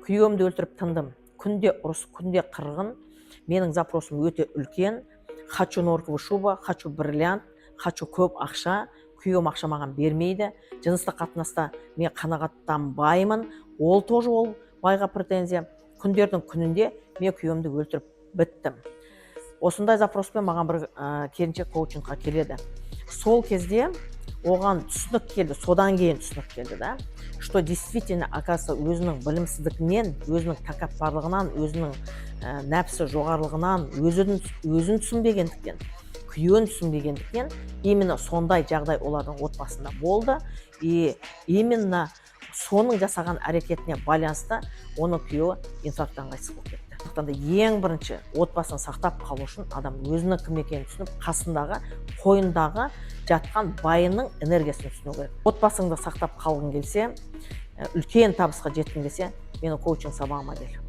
Күйеуімді өлтіріп тындым. Күнде ұрыс, күнде қырғын. Менің запросым өте үлкен: хочу норковую шуба, хочу бриллиант, хочу көп ақша. Күйеуім ақша маған бермейді. Жыныстық қатынаста мен қанағаттанбаймын, ол тоже, ол байға претензия. Күндердің күнінде мен күйеуімді өлтіріп біттім. Осындай запроспен маған бір келіншек коучингқа келеді. Сол кезде оған түсінік келді, содан кейін түсінік келді да, что действительно, оказывается, өзінің білімсіздігінен, өзінің тәкаппарлығынан, өзінің нәпсі жоғарылығынан, өзін түсінбегендіктен, күйеуін түсінбегендіктен именно сондай жағдай олардың отбасында болды. И именно соның жасаған әрекетіне байланысты оның күйеуі инфаркттан қайтыс болып кетті. Сондықтан да ең бірінші отбасын сақтап қалу үшін адам өзінің кім екенін түсініп, қасындағы, қойнындағы жатқан байының энергиясын түсіну керек. Отбасыңды сақтап қалғың келсе, үлкен табысқа жеткің келсе, менің коучинг сабағыма кел.